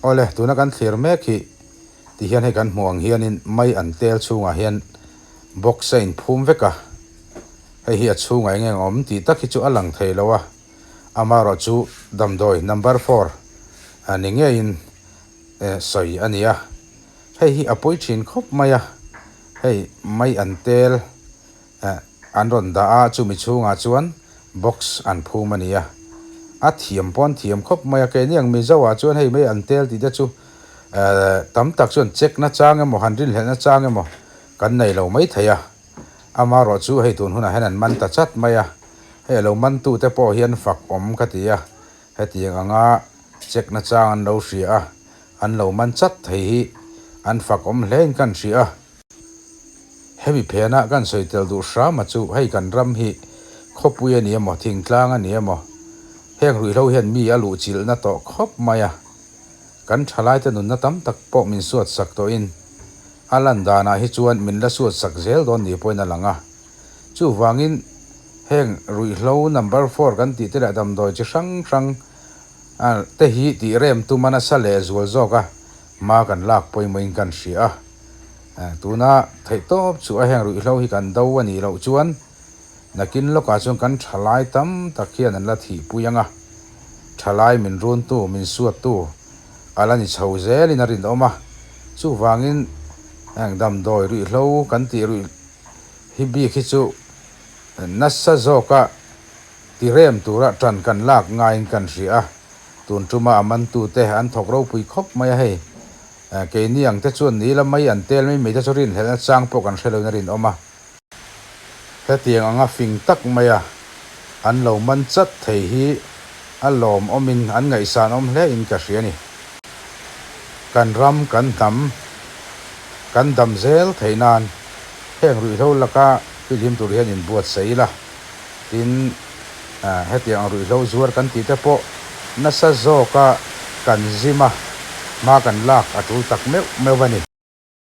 Awle, tuna kan thlir mek hi tihian hei kan hmuh ang hianin mai an tel chhungah hian box a inphum vek a, hei hi a chhungah eng eng a awm tih tak hi chu a lang thei lo a, amaherawhchu damdawi number four a ni ngeiin sawi a ni a, hei hi a pawi thin khawp mai a, hei mai an tel an rawn dah a, chumi chhungah chuan box an phum a ni a, a thiam pawh an thiam khawp mai a, keini ang Mizo ah chuan hei mai an tel tih te chu tam tak chuan check na chang emaw han rinhlelh na chang emaw kan nei lo mai thei a, amaherawh chu hei tun hunah hian an man ta chat mai a, hei a lo man tu te pawh hian fak awm ka ti a, hetiang anga check na chang an lo hria a, an lo man chat thei hi an fak awm hle in kan hria a. Hemi phenah kan sawi tel duh hram a chu hei kan ram hi khawpui a ni emaw thingtlang a ni emaw heng ruihhlo hian mi a luh chilhna tawh khawp mai a, kan thalaite nunna tam tak pawh min suat sak tawhin a lan danah hi chuan min la suat sak zel dawn ni pawhin a lang a. Chuvangin heng ruihhlo number four kan tih te leh damdawi chi hrang hrang te hi tih rem tum a nasa leh zual zawk a, hma kan lak pawimawhin kan hria a. Tuna theihtawp chu a heng ruihhlo hi kan do a nih loh chuan nakin lawkah chuan kan thalai tam tak hian an la thihpui ang a, thalai min runtu, min suattu a la ni chho zelin a rinawm a. Chuvangin heng damdawi ruihhlo kan tih ruih hi bik hi chu nasa zawka tirem tura tan kan lak ngaiin kan hria a, tun tuma a mantute an thawk ropui khawp mai a hei. Keini ang te chuan ni la mai an tel mai mai te chu rinhlelhna chang pawh kan hre loin a rinawm a. Hetiang anga fing tak maia an lo man chat thei hi a lawmawmin an ngaihsanawm hle in ka hria a ni. Kan ram, kan hnam, kan dam zel theih nan heng ruihhlo laka fihlim tur hian inbuatsaih ila. Tin, hetiang ang ruihhlo zuar kan tih te pawh nasa zawka kan zim a, hma kan lak a tul tak meuh meuh a ni.